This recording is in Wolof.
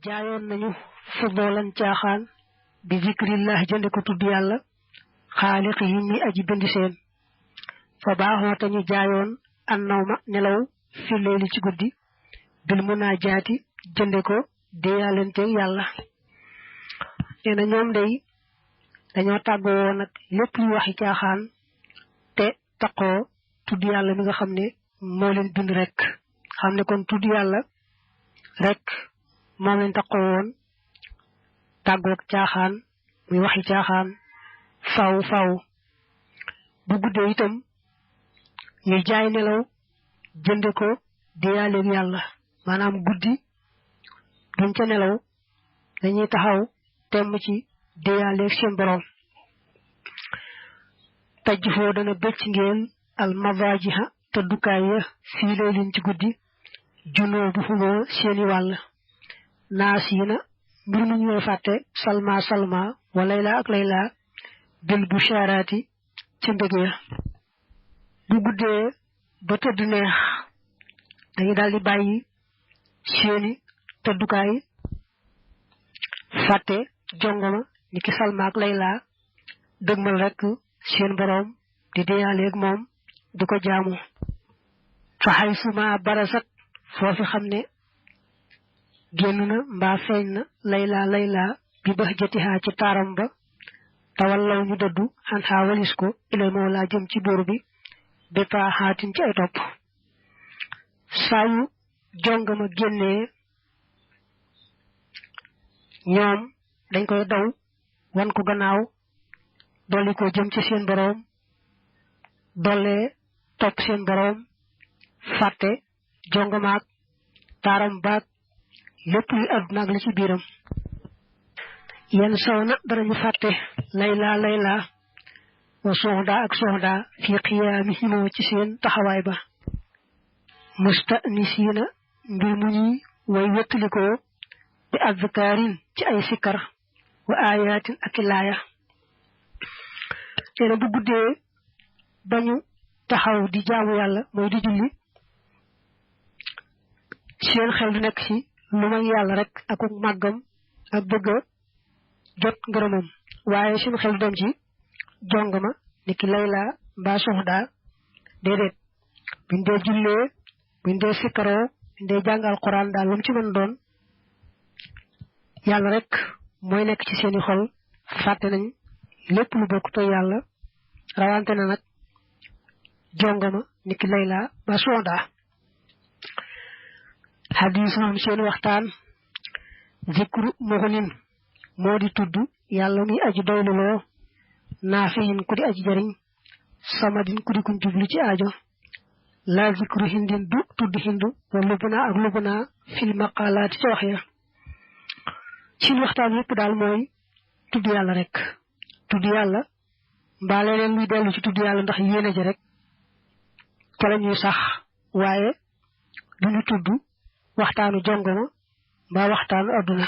jaayoon nañu fudoolan caaxaan bi zikrillah jënde ko tudd yàlla xaaliq yi mi aji bind seen fa baaxoo te ñu jaayoon an nawma nelaw fi leeli ci guddi bil munaajaati jënde ko déyaalante yàlla nee na ñoom day dañoo tàggoo woon nag lépp lu waxi caaxaan te taqoo tudd yàlla mi nga xam ne moo leen bind rek xam ne kon tudd yàlla rek moom leen taqoo woon tàggoog caaxaan muy waxi caaxaan faw bu guddee itam ñuy jaay nelaw jënde ko déyaaleeg yàlla maanaam guddi duñ ca nelaw dañuy taxaw temm ci déyaaleeg seen borom tajj foo dana bëcc ngeen al mavajiha te dukaay ya fii leelin ci guddi junoo bu xumoo seeni wàll naas yi na mbir mu ñuy fàtte salma wa layla ak layla bil bu sharaati ci mbég ya bu guddee ba tëdd neex dañu daldi bàyyi seeni tëddukaay fàtte jongoma ni ki salma ak layla dëgmal rek seen boroom di déyaaleeg moom di ko jaamu fa xay suma barasat foofi xam ne génn na mbaa feeñ na layla bi bax jatihaa ci taaram ba tawallaw ñu dëddu xan xaa walis ko ilal mawla jëm ci buur bi bépa xaatin ci ay topp saa yu jongama génnee ñoom dañ koy daw wan ko gannaaw dolli ko jëm ci seen boroom dollee topp seen boroom fàtte jongamaak taaram baak lépp luy àdduna ak li ci biiram yenn saw na danañu fàtte layla wa soxda ak soxda fi xiyaamihimoo ci seen taxawaay ba mustanisiina mbir mu ñuy way wettalikoo bi azkaarin ci ay sikkar wa ayatin ak laaya teena bu guddee bañu taxaw di jaamu yàlla mooy di julli seen xel du nekk ci lu may yàlla rek ak màggam ak bëgg jot ngërëmam waaye seen xel du dem ci jongama ni ki layla mbaa soxda déedéet buñ dee jullee buñ dee sikkaroo buñ dee jàngal Alxuraan daal lu mu ci mën doon yàlla rek mooy nekk ci seeni xol fàtte nañ lépp lu bokk to yàlla rawante na nag jongama ni ki layla mbaa soxda xadiis moom seen waxtaan zikru muxnin moo di tudd yàlla muy aji doyluloo naafihin ku di aji jariñ samadin ku di kuñ jublu ci aajo la zikru hindin du tudd hindu wa lubna ak lubna fil maqalaati ci wax ya seen waxtaan yépp daal mooy tudd yàlla rek tudd yàlla mbaa leneen luy dellu ci tudd yàlla ndax yéene ja rek ca la ñuy sax waaye duñu tudd waxtaanu jongoma mbaa waxtaanu adduna